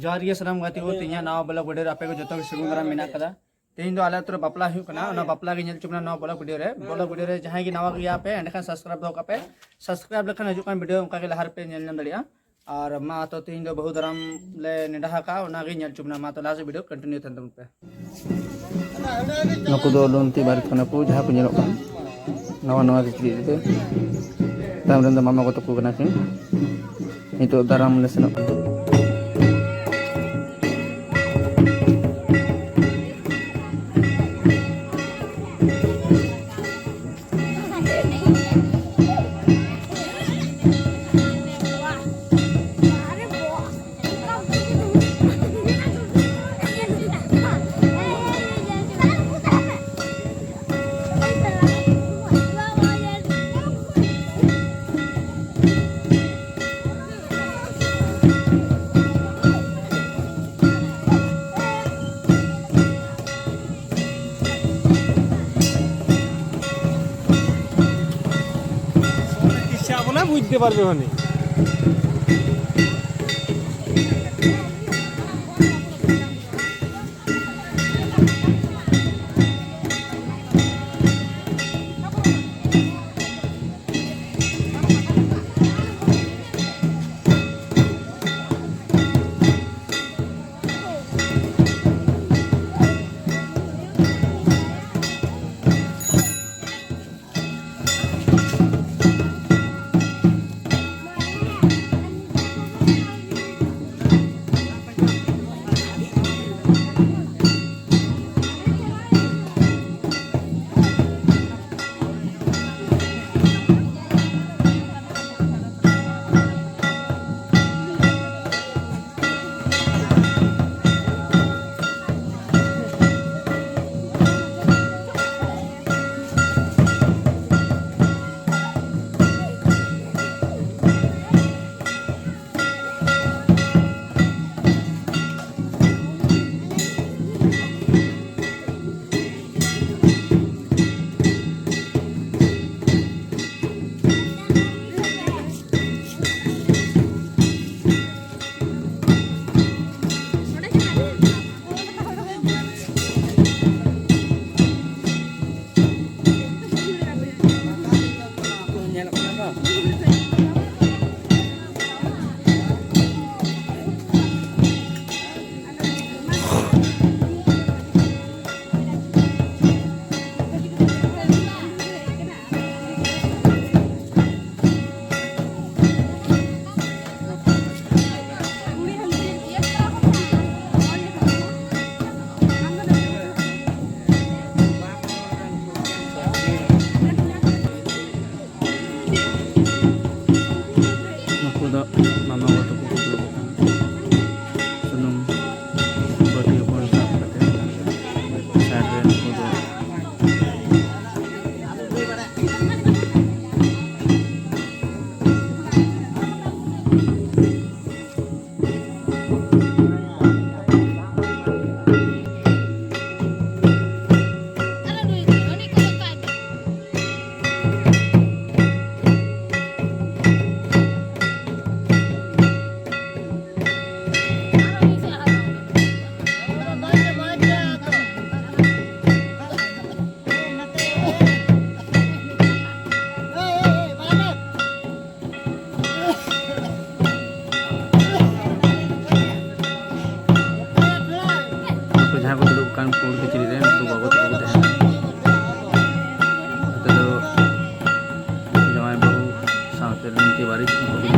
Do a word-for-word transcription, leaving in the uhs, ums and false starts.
ᱡᱚᱦᱟᱨ ᱜᱮ ᱥᱟᱱᱟᱢ ᱜᱟᱛᱮ ᱠᱚ, ᱛᱮᱦᱮᱧᱟᱜ ᱱᱟᱣᱟ ᱵᱞᱚᱜ ᱵᱷᱤᱰᱤᱭᱳ ᱨᱮ ᱟᱯᱮ ᱠᱚ ᱡᱚᱛᱚ ᱜᱮ ᱥᱟᱹᱜᱩᱱ ᱫᱟᱨᱟᱢ ᱢᱮᱱᱟᱜ ᱠᱟᱫᱟ᱾ ᱛᱮᱦᱮᱧ ᱫᱚ ᱟᱞᱮ ᱟᱹᱛᱩ ᱨᱮ ᱵᱟᱯᱞᱟ ᱦᱩᱭᱩᱜ ᱠᱟᱱᱟ, ᱚᱱᱟ ᱵᱟᱯᱞᱟ ᱜᱮ ᱧᱮᱞ ᱦᱚᱪᱚ ᱵᱚᱱᱟ ᱱᱚᱣᱟ ᱵᱞᱚᱜ ᱵᱷᱤᱰᱤᱭᱳ ᱨᱮ᱾ ᱵᱞᱚᱜ ᱵᱷᱤᱰᱤᱭᱳ ᱨᱮ ᱡᱟᱦᱟᱸᱭ ᱜᱮ ᱱᱟᱣᱟ ᱜᱮᱭᱟ ᱯᱮ, ᱮᱸᱰᱮᱠᱷᱟᱱ ᱥᱟᱵᱥᱠᱨᱟᱭᱤᱵ ᱫᱚᱦᱚ ᱠᱟᱜ ᱯᱮ᱾ ᱥᱟᱵᱥᱠᱨᱟᱭᱤᱵ ᱞᱮᱠᱷᱟᱱ ᱦᱤᱡᱩᱜ ᱠᱟᱱ ᱵᱷᱤᱰᱤᱭᱳ ᱚᱱᱠᱟ ᱜᱮ ᱞᱟᱦᱟ ᱨᱮᱯᱮ ᱧᱮᱞ ᱧᱟᱢ ᱫᱟᱲᱮᱭᱟᱜᱼᱟ᱾ ᱟᱨ ᱢᱟ ᱛᱚ, ᱛᱮᱦᱮᱧ ᱫᱚ ᱵᱟᱹᱦᱩ ᱫᱟᱨᱟᱢ ᱞᱮ ᱱᱮᱰᱟ ᱟᱠᱟᱫᱼᱟ, ᱚᱱᱟ ᱜᱮ ᱧᱮᱞ ᱦᱚᱪᱚ ᱵᱚᱱᱟ᱾ ᱢᱟ ᱛᱚ, ᱞᱟᱦᱟ ᱥᱮᱫ ᱵᱷᱤᱰᱤᱭᱳ ᱠᱚᱱᱴᱤᱱᱤᱭᱩ ᱛᱟᱦᱮᱱ ᱛᱟᱵᱚᱱ ᱯᱮ᱾ ᱱᱩᱠᱩ ᱫᱚ ᱞᱩᱱᱛᱤ ᱵᱟᱨᱮᱛ ᱠᱟᱱᱟ ᱠᱚ, ᱡᱟᱦᱟᱸ ᱠᱚ ᱧᱮᱞᱚᱜ ᱠᱟᱱ ᱱᱟᱣᱟ ᱱᱟᱣᱟ ᱠᱤᱪᱨᱤᱡ ᱨᱮ᱾ ᱛᱟᱭᱚᱢ ᱨᱮᱱ ᱫᱚ ᱢᱟᱢᱟ ᱜᱚ ᱛᱟᱠᱚ ᱠᱟᱱᱟ ᱠᱤᱱ᱾ ᱱᱤᱛᱚᱜ ᱫᱟᱨᱟᱢ ᱞᱮ ᱥᱮᱱᱚᱜ ᱠᱟᱱᱟ᱾ কিসে বলে বুঝতে পারবে মানে। ᱢᱤᱫᱴᱟᱝ ᱯᱩᱲ ᱠᱤᱪᱨᱤᱡ ᱨᱮ ᱩᱱᱠᱩ ᱜᱚᱜᱚ ᱛᱟᱠᱚ ᱠᱚ ᱛᱟᱦᱮᱱᱟ᱾ ᱱᱚᱛᱮ ᱫᱚ ᱡᱟᱶᱟᱭ ᱵᱟᱹᱦᱩ ᱥᱟᱶᱛᱮ ᱞᱩᱝᱛᱤ ᱵᱟᱨᱮᱛ ᱩᱱᱠᱩ ᱠᱚ